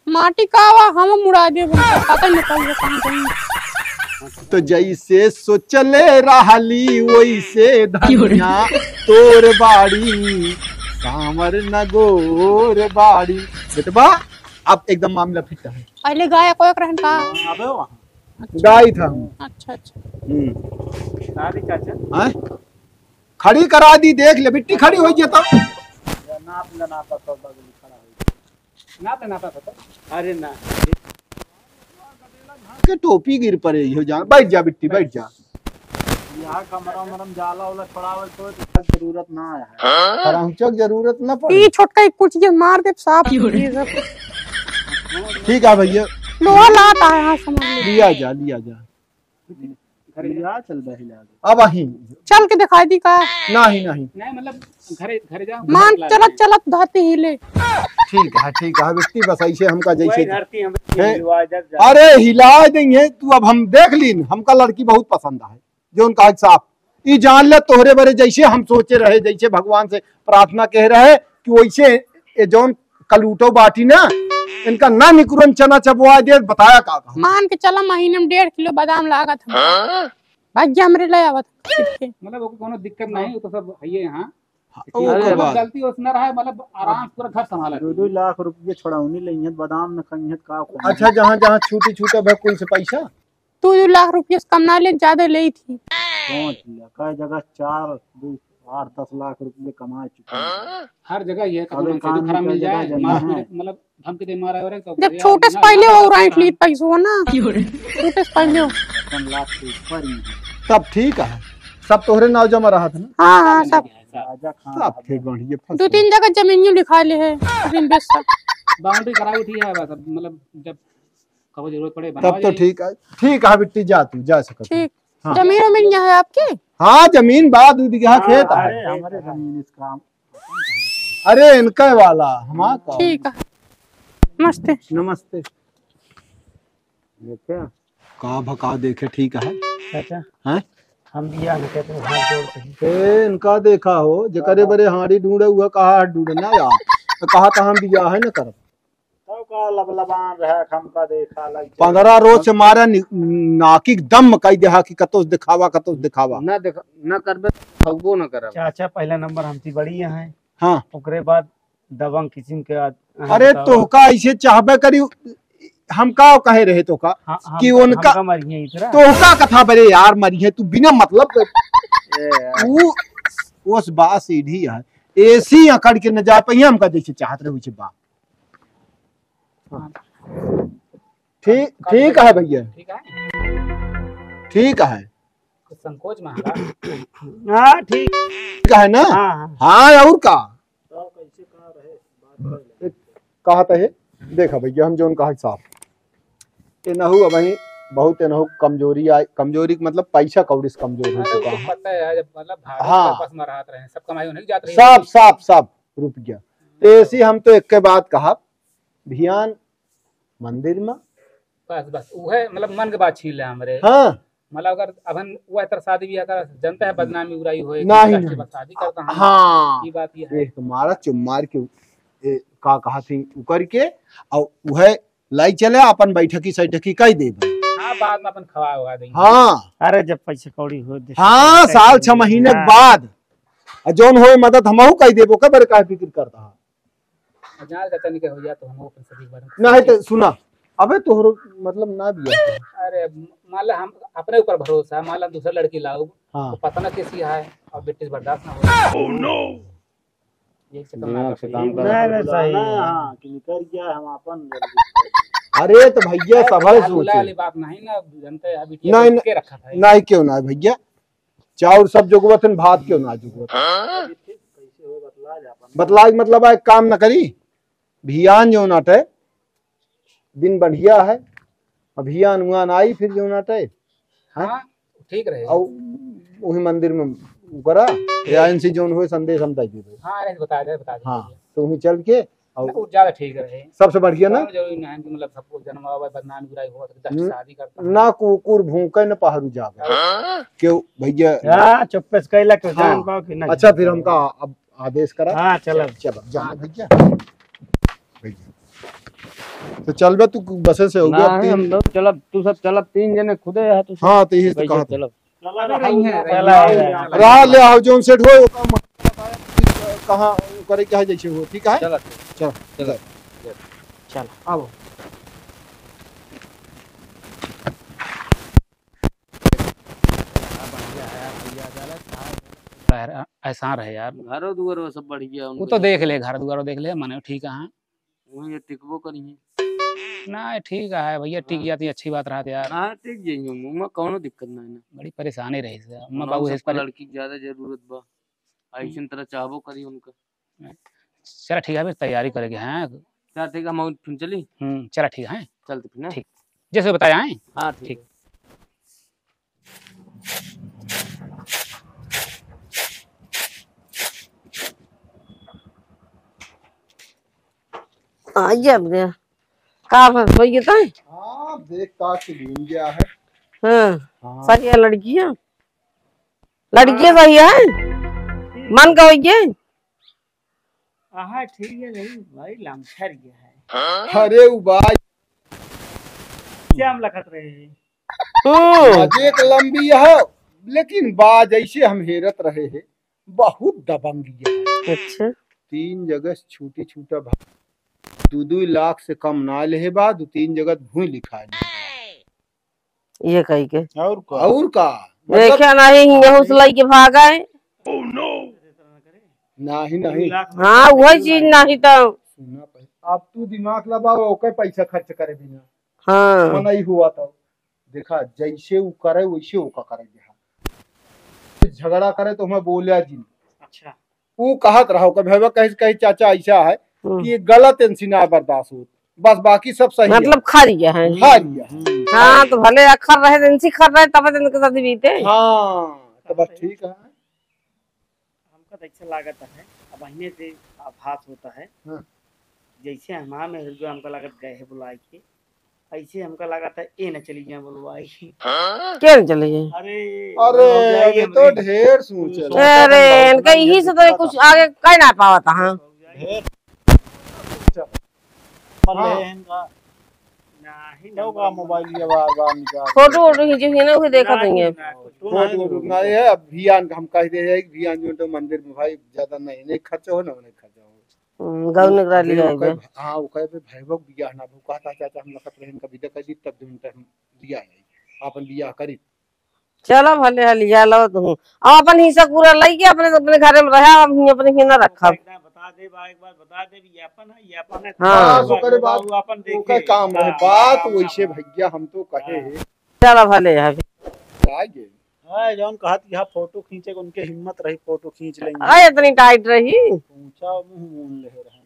माटी का आवा, हम मुड़ा देब, हमका पता ही न चल कहाँ गई। तो जैसे सोचले रहली वैसे धनिया तोर बाड़ी, सांवर न गोर बाड़ी। बेटवा, अब एकदम मामला फिट है। पहले गायक वायक रहन का? अबे वहाँ। अच्छा। गाई था हम। अच्छा, अच्छा। हम्म। शादी चाचा। हाँ? खड़ी करा दी, देख ले, बिट्टी खड़ी हो गई तो। नाप ले, नाप, सब बगल खड़ा हो गया। नाप ले, नाप, नाप। अरे ना। के टोपी गिर पड़े हो जा, बैठ जा बिट्टी, बैठ जा। यहाँ कमरा उमरा में जाला वाला छोड़ावे तो जरूरत ना है। हाँ? पर हमचक जरूरत ना पड़े। ई छोटका एक कुछ ये मार दे साफ। ठीक है भैया। लोहा लाता है, हाँ, समझ ले। लिया जा, लिया जा। घरे जा। चल बे, हिला दे। अब अही। चल के दिखाई दी का? नहीं, नहीं। नहीं, मतलब, घरे, घरे जा, मान घरे चलत, चलत धरती हिले। ठीक है, ठीक है, बिट्टी बस ऐसे हमका जैसे वही धरती हम हैं? हिलवा जब जा। अरे, हिला देंगे तू, अब हम देख लीन, हमका लड़की बहुत पसंद है, जो उनका है साफ। ई जान ले, तोहरे बरे जैसे हम सोचे रहे, जैसे भगवान से प्रार्थना कह रहे कि वैसे ये जौन कलूटो बाटी ना, इनका ना निकुरन चना चबवा दे, बताया का कहूँ। मान के चला, महीने में डेढ़ किलो बादाम लागत है। हाँ? भाग्य हमरे ले आवत है। मतलब ओके कोनो दिक्कत नहीं, वो तो सब है ये यहाँ। हाँ, लेकिन ओके, मतलब बात। गलती उसने रहा है, मतलब आराम से पूरा घर संभाला। दो दो लाख रुपये छोड़ौनी लेंगे, बादाम न खाइए, का खाइए? अच्छा, जहाँ जहाँ छूटी छूटा भा कुल से पैसा? तू दो लाख रुपये से कम ना ले, ज्यादा ले थी। सोच लिया, कई जगह चार, दो, आठ, दस लाख रुपये कमा चुके हैं। हर जगह ये अबे काम खराब मिल जाए, मार, मतलब धमकी दे मारा हो रहे तो जब छोटे से पहले हो रहा है, इतनी पैसों ना। छोटे से पहले हो। कम लाख से ऊपर ही है। तब ठीक है, सब तोहरे नाव जमा रहा था ना? हाँ, हाँ, सब। राजा खान तब फिर बढ़िया फंस दो तीन जगह जमीनियों लिखा ले है, लेकिन बेच सब। बाउंड्री कराई उठी है बस, अब मतलब जब कबो जरूरत पड़े तब बनावा तो जाई। ठीक है, ठीक है बिट्टी, जा तू, जा सकत है। ठीक। हाँ। जमीन वमीन यहाँ है आपकी? हाँ, जमीन बा, दो बीघा खेत है। अरे, हमारे जमीन इसका अरे, इनका वाला, हमार का? ठीक है। नमस्ते। नमस्ते। देखा? का भका देखे, ठीक है? चाचा, हैं? हम बियाह न करते, हाथ जोड़ के। ए, इनका देखा हो, जेकरे बरे हाड़ी ढूंढे, उहे कहा हाथ ढूंढे ना यार। तो कहा तो हम बियाह है न करब। तब का लबलबान रहे, हमका देखा लग जाए। पन्द्रह रोज से मारे नि-, नाकी के दम कई देहा कि कतो से दिखावा, कतो से दिखावा। ना देख-, ना करबे, भगबो ना करब। चाचा, पहला नंबर हमसे बड़ी है। हाँ। ओकरे बाद दबंग किसिम के आद-, हाँ, अरे, बताओ। तोहका ऐसे चाहबे करी, हम का कहे रहे तोहका हाँ, हम कि तो, उनका, हमका मरिहे इतरा। तोहका कथा बरे यार, मरिहे तू बिना मतलब के। ए यार। ऊ, ओस बा सीढ़ी है, एसी अकड़ के न जा पाइए, हमका जैसे चाहत रहे वैसे बा। हाँ। ठीक, ठीक है भैया। ठीक है। ठीक है। कुछ संकोच में हला। हाँ, ठीक। ठीक है ना? हाँ, हाँ। हाँ, और का? तब कैसे का रहे, बात कर ले। एक कहत है, देखा भैया, हम जौन कहा साफ, एनहु अबहीं बहुत एनहु कमजोरी आय, कमजोरी के मतलब पैसा कौड़ी से कमजोर हो अरे, चुका उनको है। पता है यार, जब मतलब भाड़ा हाँ। के पास में रहत रहे, सब कमाई उन्हीं की जात रही सब, होगी। सब, सब रुक गया। तो ऐसी हम तो एक के बात कहा, भियान मंदिर में। बस, बस, उहे, मतलब, मन के बात छीन ले हमरे। हाँ। मतलब, अगर अबन वो इतर शादी ब्याह का जनता है, बदनामी बुराई होए, नहीं, दस के नहीं। बाद शादी करता हम। हाँ। ये बात ये है। देख, तुम्हारा चुम्मार के, ए, का कहा थी, उकर के, और उहे लाई चले, अपन बैठकी सैठकी कई देबे। हाँ, बाद में अपन खवा हुआ देंगे। हाँ। अरे, जब पैसा कौड़ी हो, दे हाँ, सकते हैं। साल छह महीने के हाँ। बाद। आ जौन होए मदद हमहू कई देबो, के बरे काहे फिक्र करता है? जान चाचा निके हो जाए तो हम अपन सभी के बारे में नहीं तो सुना, अबे तोहरो मतलब ना बिया। अरे, मान ला हम अपने ऊपर भरोसा है, मान ला दूसरा लड़की लाओ, हाँ। तो पता ना कैसी है, और बेटी से बर्दाश्त ना हो। Oh no! एक से कम ना दिमाग से काम कर। नहीं, नहीं, सही है। हाँ, कि निकल गया, हम अपन अरे तो भैया, अरे, सभल बुला सोचे। वाली बात नहीं ना, जनता है, बिटिया नहीं, के रखा था। नहीं, क्यों ना भैया, चाउर सब जोगवत हन, भात क्यों ना जोगवत हन? हाँ? बतलाए के मतलब है, काम न करी। भियान जौन आटे, दिन बढ़िया है, अभियान उआन आई फिर जौन आटे, हाँ? हाँ, ठीक रहे। और वही मंदिर में करा, या इनसे जौन होए संदेश हम दे देबे। हाँ, ऐसे बता दे, बता दे। हाँ, तो वहीं चल के और ना, वो ज्यादा ठीक रहे। सबसे बढ़िया ना? कौनो जरूरी ना है कि मतलब सबको जन्मावे, बदनाम बुराई हो, तो दस हम्म। शादी करता है। ना कुकुर भूंके, न पहरू जागे। हाँ। क्यों भैया? हाँ, चुप्पे से कैला क्यों हाँ। जान पाओ कि नहीं? अच्छा, फिर हमका अब आदेश करा। हाँ, चलो। चलो, जाओ भैया। भैया। तो चलबे तू बसे से हो गया, ना, तीन हम लोग चलब, तू सब चलब, तीन जने खुदे है, तू सब हाँ, तो यही तो भैया कहा था। चलब। चला रही है, चला रही है। रहा ले आओ, जौन सेठ होए, ओका म-, कहाँ करे के है, जैसे हो, ठीक है? चला, चला। चल, चला। चल। चल, आओ। बढ़िया है यार, भैया, चला, कहाँ है? यार, ऐसा रहे यार। घरो दुआरो सब बढ़िया वो उनको। तो देख ले, घर दुआरो देख ले, मने ठीक है। वहीं ये टिकबो करी है। ना, ठीक है भैया, टिक हाँ। जाती अच्छी बात रहत यार। हाँ, टिक जाइए, उमा कौनो दिक्कत ना है ना। बड़ी परेशानी रही से, अम्मा उनहु बाबू सबका हेस परे- लड़की के ज्यादा जरूरत बा। ऐसन तरह चाहबो करी उनका। चला ठीक है, फिर तैयारी करेंगे, हैं? चला ठीक है, हम फिर चली। हम्म, चला ठीक है। चलते फिर ना। ठीक, जैसे बताया है। हाँ, ठीक ठीक। है। आ, ये अब गया। का भर, हो गया ताई? हाँ, देख ताक के घूम गया है। हाँ, हाँ। सही है लड़कियाँ। लड़कियाँ हाँ। सही है? मन का हो गया? हाँ, ठीक है, नहीं, भाई, लमसर गया है। अरे, उ बाज श्याम लखत रहे हैं। हम्म। बाज एक लंबी है, लेकिन बाज ऐसे हम हेरत रहे हैं, बहुत दबंग है। अच्छा। तीन जगह छूटी छूटा भा-, दू दू लाख से कम ना लेहे बा, दू तीन जगह भूई लिखा ले। ये कही के। और का? और का? मतलब देखे नहीं, हिंगे हुस लई के भागा है। नहीं, नहीं। हाँ, वही चीज नहीं तो। सुना पहले। अब तू दिमाग लगावा, ओके पैसा खर्च करे बिना। हाँ। मनई हुआ तो। देखा, जैसे उ करे, वैसे ओका करे देहा। झगड़ा करे तो हमें बोलिया जी। अच्छा। उ कहत रहो कि भैया कहे, कहे चाचा ऐसा है हम्म। कि ये गलत इनसे ना बर्दाश्त होत, बस बाकी सब सही है। मतलब खा लिया है। खा लिया है। हाँ, तो भले अखर रहे, दिन से खर रहे, तब दिन के साथ बीते। हाँ, तो बस ठीक है। हमका तो ऐसा लागत है, अब अहिने से आभास होता है। हाँ। जैसे हमार मेहरुआ हमका लागत गए है बुलाए के, ऐसे हमका लागत है ए न चली गया बुलवाई। के न चली गया? अरे, अरे, भौजाई ये तो हमरे ढेर सोच है। अरे, इनका यही से तो कुछ आगे कह ना पावत, हाँ। ढेर। हाँ। नहीं, क्यों का मोबाइल ये बार बार निकाल फोटो वोटो खींचे हुए ना, उसे देखा नहीं है। फोटो वोटो ना, ये अब भियान हम कह दे है कि भियान जो तो मंदिर में भाई ज्यादा नहीं, नहीं खर्चा हो ना, नहीं खर्चा हो। हम्म, गौन करा लिया है। हाँ, वो कहे, "भाई, वो बियाह ना, वो कहता, चाचा, हम लखत रहे, इनका विदा कर दी, तब जो उनका हम लिया है, अपन बियाह करी।" चला भले, हलिया लो तू। अब अपन हिस्सा पूरा लइके अपने, अपने घरे में रहा, हम ही अपने ही ना रखब। बता दे, बा, एक बार बता दे, ये अपन है, ये अपन है। हाँ। बस ओकरे बाद वो अपन देखे। ओकर काम रहे, बात वैसे भैया हम तो कहे हैं। चला भले, अभी। आगे। हाँ, जौन कहत कि हाँ, फोटो खींचे के उनके हिम्मत रही, फोटो खींच लेंगे। अरे, इतनी टाइट रही। ऊंचा मुंह मून ले रहे।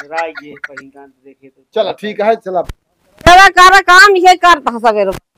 जरा ये पहिलगान देखे तो। चला, ठीक है, चला। चला, कर काम, ये करता सवेरे।